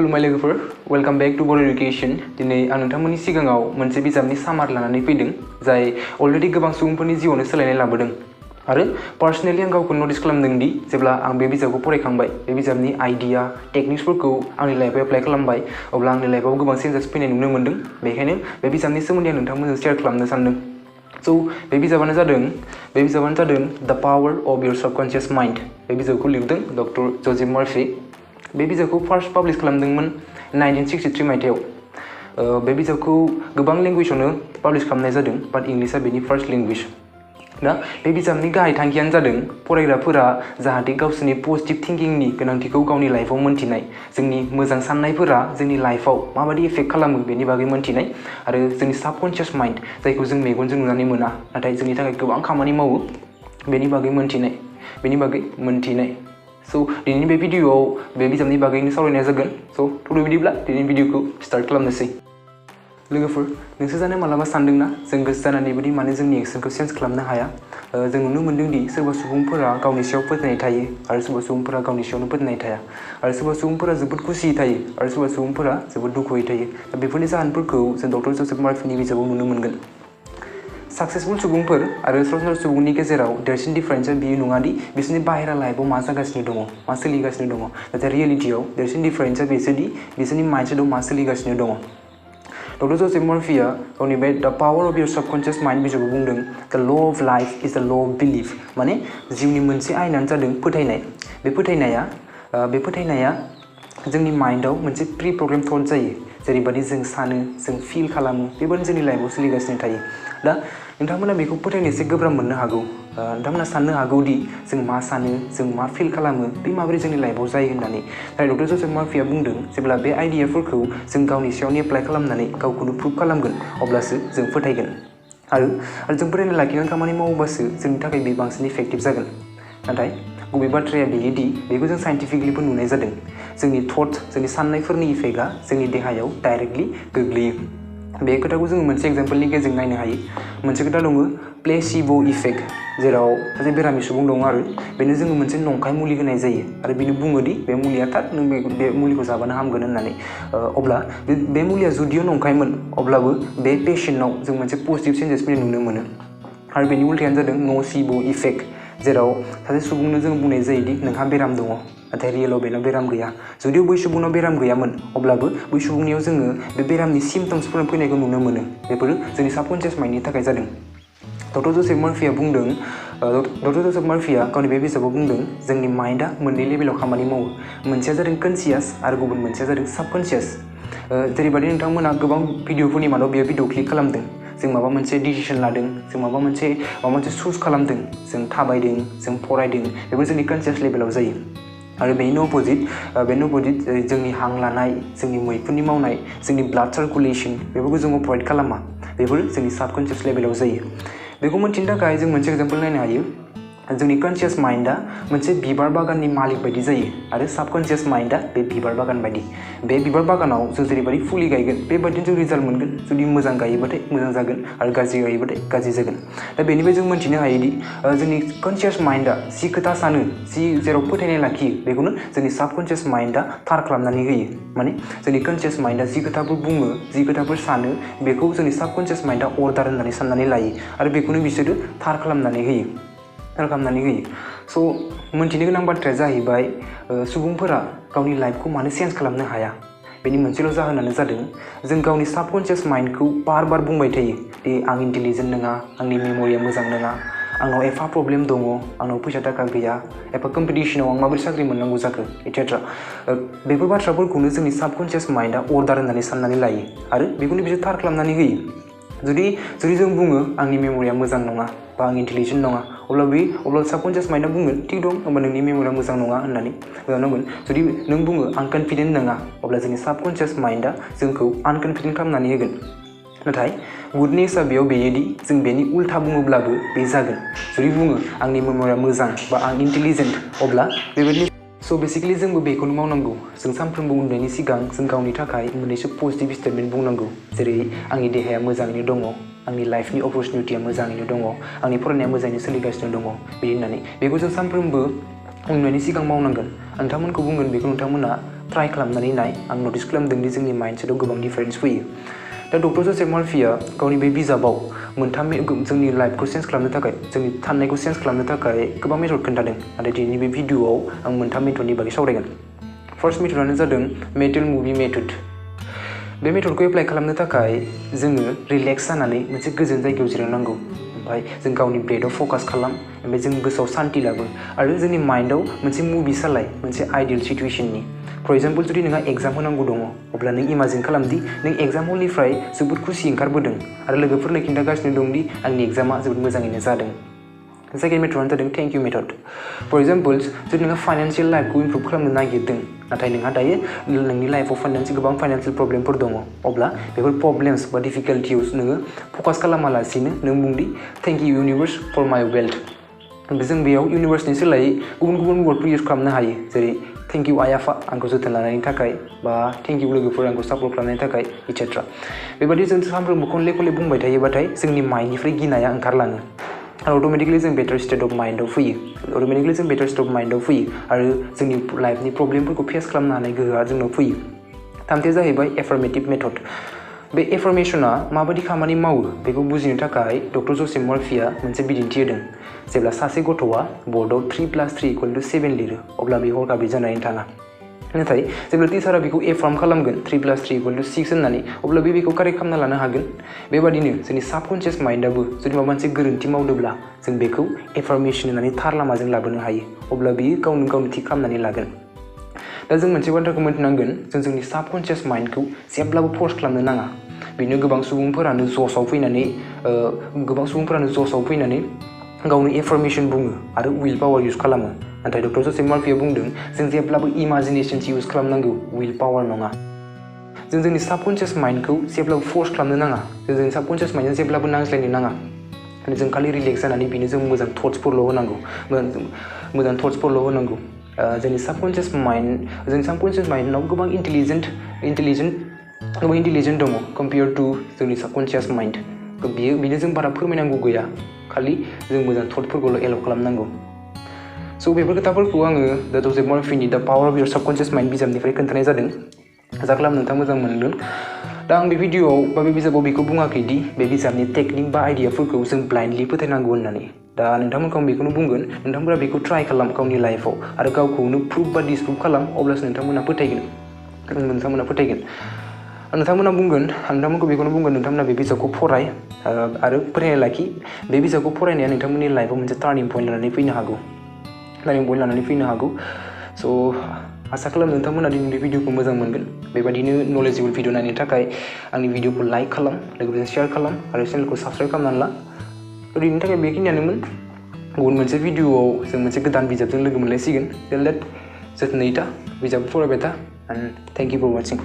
खुलुमबाय लोगोफोर welcome back to Bodo education दिनै आं नोंथांमोननि सिगाङाव मोनसे बिजाबनि सामार लानानै फैदों जाय अलरेडी गोबां सुबुंफोरनि जिउआवनो सोलायनाय लाबोदों आरो पार्सनेलि आं गावखौ नटिस खालामदों दि जेब्ला आं बे बिजाबखौ फरायखांबाय बे बिजाबनि आइडिया टेक्निक्सफोरखौ आंनि लाइफआव एप्लाइ खालामबाय अब्ला आंनि लाइफआव गोबां चेन्जेस फैनाय नुनो मोन्दों बेखायनो बे बिजाबनि सोमोन्दै आं नोंथांमोनजों शेयार खालामनो सानदों सो बे बिजाबानो जादों द पावर अफ योर सबकन्शियास माइन्ड बे बिजाबखौ लिरदों डक्टर जजेफ मार्फी बे बिजाबखौ फार्स्ट पाब्लिश खालामदोंमोन 1963 मायथाइयाव बे बिजाबखौ गोबां लेंगुवेजावनो पाब्लिश खालामनाय जादों बाट इंलिशआ बेनि फार्स्ट लेंगुवेज दा बे बिजाबनि गाहाय थांखियानो जादों फरायग्राफोरा जाहाथे गावसोरनि पजिटिभ थिंकिंनि गोनांथिखौ गावनि लाइफआव मोन्थिनाय जोंनि मोजां साननायफोरा जोंनि लाइफआव माबायदि इफेक्ट खालामो बेनि बागै मोन्थिनाय आरो जोंनि साबकन्शियास माइन्ड जायखौ जों मेगनजों नुनानै मोना नाथाय जोंनि थाखाय गोबां खामानि मावो बेनि बागै मोन्थिनाय सो दिनैनि बे भिडियोआव बे बिजाबनि बागैनो सावरायनाय जागोन सो थुदो बिदिब्ला दिनैनि भिडियोखौ स्टार्ट खालामनोसै लोगोफोर नोंसोर जानो मालाबा सानदोंना जों गोसो जानानै बायदि मानो जोंनि एक्सनखौ चेन्ज खालामनो हाया जों नुनो मोन्दों दि सोरबा सुबुंफोरा गावनि सायाव फोथायनाय थायो आरो सोरबा सुबुंफोरा गावनि सायावनो फोथायनाय थाया आरो सोरबा सुबुंफोरा जोबोद खुसियै थायो आरो सोरबा सुबुंफोरा जोबोद दुखुयै थायो दा बेफोरनि जाहोनफोरखौ जों डक्टर जसेफ मार्फीनि बिजाबाव नुनो मोनगोन सक्सेसफुल सुबुंफोर आरो सरासनस्रा सुबुंनि गेजेराव देरसिन डिफारेन्सआ बेयो नङा दि बिसोरनि बाहेरा लाइफआव मा जागासिनो दङ मा सोलिगासिनो दङ नाथाय रियेलिटियाव देरसिन डिफारेन्सआ बेसोदि बिसोरनि माइन्डसेटआव मा सोलिगासिनो दङ डक्टर जसेफ मार्फीआ गावनि बे द पावर अफ योर सबकन्शियास माइन्ड बिजाबाव बुंदों the law of life is the law of belief माने जिउनि मोनसे आयनानो जादों फोथायनाय बे फोथायनाया जोंनि माइन्डआव मोनसे प्रि प्रग्राम थट जायो जेरैबायदि जों सानो जों फिल खालामो बेबायदिनो जोंनि लाइफआव सोलिगासिनो थायो दा नोंथांमोना बेखौ फोथायनो एसे गोब्राब मोननो हागौ नोंथांमोना साननो हागौ दि जों मा सानो जों मा फिल खालामो बे माबोरै जोंनि लाइफआव जायो होननानै नाथाय डक्टर जसेफ मार्फीआ बुंदों जेब्ला बे आइडियाफोरखौ जों गावनि सायावनो एप्लाइ खालामनानै गावखौनो प्रुभ खालामगोन अब्लासो जों फोथायगोन आरो जों फोथायनाय लाखिनानै खामानि मावोबासो जोंनि थाखाय बे बांसिन इफेक्टिभ जागोन नाथाय गुबै बाथ्राया बेयोदि बेखौ जों साइन्टिफिकलिबो नुनाय जादों जोंनि थट जोंनि साननायफोरनि इफेक्टआ जोंनि देहायाव डाइरेक्टलि गोग्लैयो बे खोथाखौ जोङो मोनसे एग्जाम्पलनि गेजेरजों नायनो हायो मोनसे खोथा दङ प्लेसिब' इफेक्ट जेराव सासे बेरामि सुबुं दङ आरो बेनो जोङो मोनसे नंखाय मुलि होनाय जायो आरो बेनो बुङोदि बे मुलिया थार नों बे मुलिखौ जाबानो हामगोन होननानै अब्ला बे मुलिया जुदिअ नंखायमोन अब्लाबो बे पेशेन्टनाव जों मोनसे पजिटिभ चेन्जेस फैनाय नुनो मोनो आरो बेनि उल्थायानो जादों न'सिब' इफेक्ट जेराव सासे सुबुंनो जों बुंनाय जायोदि नोंहा बेराम दङ नाथाय रियेलाव बेनाव बेराम गैया जुदिअ बै सुबुंनाव बेराम गैयामोन अब्लाबो बै सुबुंनियाव जोङो बे बेरामनि सिम्पटम्सफोर फैनायखौ नुनो मोनो बेफोरो जोंनि साबकन्शियास माइन्डनि थाखाय जादों डक्टर जसेफ मार्फीआ बुंदों डक्टर जसेफ मार्फीआ गावनि बे बिजाबाव बुंदों जोंनि माइन्डआ मोननै लेभेलाव खामानि मावो मोनसेया जादों कनसियास आरो गुबुन मोनसेया जादों साबकन्शियास जेरैबायदि नोंथांमोना गोबां भिडिअफोरनि मादाव बेयाव भिडिअ क्लिक खालामदों जों माबा मोनसे डिसिसन लादों जों माबा मोनसे चुज खालामदों जों थाबायदों जों फरायदों बेफोर जोंनि कनसियास लेभेलाव जायो आरो बेनि अपोजिट जोंनि हां लानाय जोंनि मैखुननि मावनाय जोंनि ब्लाड सार्कुलेसन बेफोरखौ जों अपारेट खालामा बेफोर जोंनि साबकन्शियास लेभेलाव जायो बेखौ मिन्थिनो थाखाय जों मोनसे एग्जाम्पल नायनो हायो जोंनि कनसियास माइन्डआ मोनसे बिबार बागाननि मालिक बायदि जायो आरो साबकन्शियास माइन्डआ बे बिबार बागान बायदि बे बिबार बागानाव जों जेरैबायदि फुलि गायगोन बेबायदिनो जों रिजाल्ट मोनगोन जुदि मोजां गायोबाथाय मोजां जागोन आरो गाज्रि गायोबाथाय गाज्रि जागोन दा बेनिफ्राय जों मोन्थिनो हायोदि जोंनि कनसियास माइन्डआ जि खोथा सानो जि जेराव फोथायनाय लाखियो बेखौनो जोंनि साबकन्शियास माइन्डआ थार खालामनानै होयो माने जोंनि कनसियास माइन्डआ जि खोथाफोर बुङो जि खोथाफोर सानो बेखौ जोंनि साबकन्शियास माइन्डआ अर्डार होननानै साननानै लायो आरो बेखौनो बिसोरो थार खालामनानै होयो स' मोन्थिनो गोनां बाथ्राया जाहैबाय सुबुंफोरा गावनि लाइफखौ मानो चेन्ज खालामनो हाया बेनि मोनसेल' जाहोनानो जादों जों गावनि साबकन्शियास माइन्डखौ बार बार बुंबाय थायो दि आं इन्टेलिजेन्ट नङा आंनि मेम'रिया मोजां नङा आंनाव एफा प्रब्लेम दङ आंनाव फैसा थाखा गैया एफा कम्पिटिसनाव आं माबोरै साख्रि मोननांगौ जाखो एटेट्रा बेफोर बाथ्राफोरखौनो जोंनि साबकन्शियास माइन्डआ अर्डार होननानै साननानै लायो आरो बेखौनो बिसोर थार खालामनानै होयो जुदि जों बुङो आंनि मेम'रिया मोजां नङा बा आं इन्टेलिजेन्ट नङा अब्ला साबकन्शियास माइन्डआ बुंगोन थिग दं होमबा नोंनि मेम'रिया मोजां नङा होननानै मोजां जुदि नों बुङो आं कनफिडेन्ट नङा अब्ला जोंनि साबकन्शियास माइन्डआ जोंखौ आनकनफिडेन्ट खालामनानै होगोन नाथाय गुड निउसआ बेयाव बेयोदि जों बेनि उल्था बुङोब्लाबो बे जागोन जुदि बुङो आंनि मेम'रिया मोजां बा आं इन्टेलिजेन्ट अब्ला बेबायदिनो स' बेसिकेलि जोंबो बेखौनो मावनांगौ जों सानफ्रोमबो उन्दुनायनि सिगां जों गावनि थाखाय मोननैसो पजिटिभ स्टेटमेन्ट बुंनांगौ जेरै आंनि देहाया मोजाङैनो दङ आंनि लाइफनि अपरचुनिटिया मोजाङैनो दङ आंनि फरायनाया मोजाङैनो सोलिगासिनो दङ बिदि होननानै बेखौ जों सानफ्रोमबो उन्दुनायनि सिगां मावनांगोन नोंथांमोनखौ बुंगोन बेखौ नोंथांमोना ट्राइ खालामनानै नाय आं नटिस खालामदों दि जोंनि माइन्डसेटआव गोबां डिफारेन्स फैयो दा डक्टर जसेफ मार्फिया गावनि बे बिजाबाव मोनथाम जोंनि लाइफखौ चेन्ज खालामनो थाखाय जोंनि साननायखौ चेन्ज खालामनो थाखाय गोबां मेथड खोन्थादों नाथाय दिनैनि बे भिडिअआव आं मोनथाम मेथडनि बागै सावरायगोन फार्स्ट मेथडआनो जादों मेन्टेल मुभि मेथड बे मेथडखौ एप्लाइ खालामनो थाखाय जोङो रिलेक्स जानानै मोनसे गोजोन जायगायाव जिरायनांगौ ओमफ्राय जों गावनि ब्रेथआव फकास खालाम ओमफ्राय जों गोसोआव सान्थि लाबो आरो जोंनि माइन्डआव मोनसे मुभि सालाय मोनसे आइडियल सिटुएसननि फर एग्जाम्पल जुदि नोंहा एग्जाम होनांगौ दङ अब्ला नों इमाजिन खालामदि नों एग्जाम हलनिफ्राय जोबोद खुसि ओंखारबोदों आरो लोगोफोरनो खिन्थागासिनो दं दि आंनि एग्जामा जोबोद मोजाङैनो जादों सेकेन्ड मेथडआनो जादों thank you method for example जुदि नोंहा फाइनान्सियेल लाइफखौ इमप्रुभ खालामनो नागिरदों नाथाय नोंहा दायो नोंनि लाइफआव गोबां फाइनान्सियेल प्रब्लेमफोर दङ अब्ला बेफोर प्रब्लेम्स बा डिफिकाल्टियाव नोङो फकास खालामालासिनो नों बुंदि थेंक इउ इउनिभार्स फर माय वेल्थ जों बेयाव इउनिभार्सनि सोलायै गुबुन गुबुन वर्डफोर इउज खालामनो हायो जेरै थेंक इउ आइ आफा आंखौ जोथोन लानायनि थाखाय बा थेंक इउ लोगोफोर आंखौ सापर्ट खालामनायनि थाखाय इटसेट्रा बेबादि जों सानफ्रोमबो खनले खनले बुंबाय थायोबाथाय जोंनि माइन्डनिफ्राय गिनाया ओंखारलाङो आरो अट'मेटिकलि जों बेटार स्टेट अफ माइन्डआव फैयो आरो जोंनि लाइफनि प्रब्लेमफोरखौ फेस खालामनो हानाय गोहोआ जोंनाव फैयो थामथिया जाहैबाय एफार्मेटिभ मेथड बे एफार्मेशना माबायदि खामानि मावो बेखौ बुजिनो थाखाय डक्टर जसेफ मार्फिया मोनसे बिदिन्थि होदों जेब्ला सासे गथ'आ बर्डआव 3+3=7 लिरो अब्ला बे हरखाबै जानानै थाङा नाथाय जेब्ला टिचारा बेखौ एफार्म खालामगोन 3+3=6 होननानै अब्ला बेखौ कारेक्ट खालामना लानो हागोन बेबादिनो जोंनि साबकनसियास माइन्डआबो जुदि माबा मोनसे गोरोन्थि मावदोंब्ला जों बेखौ एफार्मेशन होननानै थार लामाजों लाबोनो हायो अब्ला बियो गावनो थि खालामनानै लागोन दा जों मोनसे बाथ्राखौ मिन्थिनांगोन जों जोंनि साबकनसियास माइन्डखौ जेब्लाबो फर्स खालामनो नाङा बेनो गोबां सुबुंफोरानो जसाव फैनानै गावनो एफार्मेशन बुङो आरो विल पावार इउज खालामो नाथाय डक्टर जसेफ मार्फिया बुंदों जों जेब्लाबो इमाजिनेशन्स इउज खालामनांगौ विल पावार नङा जों जोंनि साबकनसियास माइन्डखौ जेब्लाबो फर्स खालामनो नाङा जों जोंनि साबकनसियास माइन्डजों जेब्लाबो नांज्लायनो नाङा जों खालि रिलेक्स जानानै बेनो जों मोजां थट्सफोरल' होनांगौ जोंनि साबकनसियास माइन्डनाव गोबां इन्टेलिजेन्ट दङ कम्पेयार टु जोंनि साबकनसियास माइन्ड बेनो जों बारा फोरमायनांगौ गैया खालि जों मोजां थटफोरखौल' एलाउ खालामनांगौ स' बेफोर खोथाफोरखौ आङो दा जसेफ मार्फिनि दा power of your subconscious mind बिजाबनिफ्राय खोन्थानाय जादों आसा खालामो नोंथाङा मोजां मोनदों दा आं बे भिडिअआव बा बे बिजाबाव बेखौ बुङाखै दि बे बिजाबनि टेकनिक बा आइडियाफोरखौ जों ब्लाइन्डलि फोथायनांगौ होननानै दा नोंथांमोनखौ आं बेखौनो बुंगोन नोंथांमोना बेखौ ट्राइ खालाम गावनि लाइफआव आरो गावखौनो प्रुभ बा डिसप्रुभ खालाम अब्लासो नोंथांमोना फोथायगोन नोंथांमोनखौ बेखौनो बुंगोन नोंथांमोना बे बिजाबखौ फराय आरो फोथायनाय लाखि बे बिजाबखौ फरायनाया नोंथांमोननि लाइफआव मोनसे टार्निं पइन्ट लानानै फैनो हागौ स' आसा खालाम नोंथांमोना दिनै बे भिडिअखौ मोजां मोनगोन बेबायदिनो नलेजेबोल भिडिअ नायनो थाखाय आंनि भिडिअखौ लाइक खालाम लोगोसे शेयार खालाम आरो चेनेलखौ साबस्क्राइब खालामनानै ला ओरैनो थाखाय बेखिनियानोमोन गुबुन मोनसे भिडिअआव जों मोनसे गोदान बिजाबजों लोगो मोनलायसिगोन जोथोनै था बिजाबखौ फरायबाय था एन्ड थेंक इउ फर वाचिं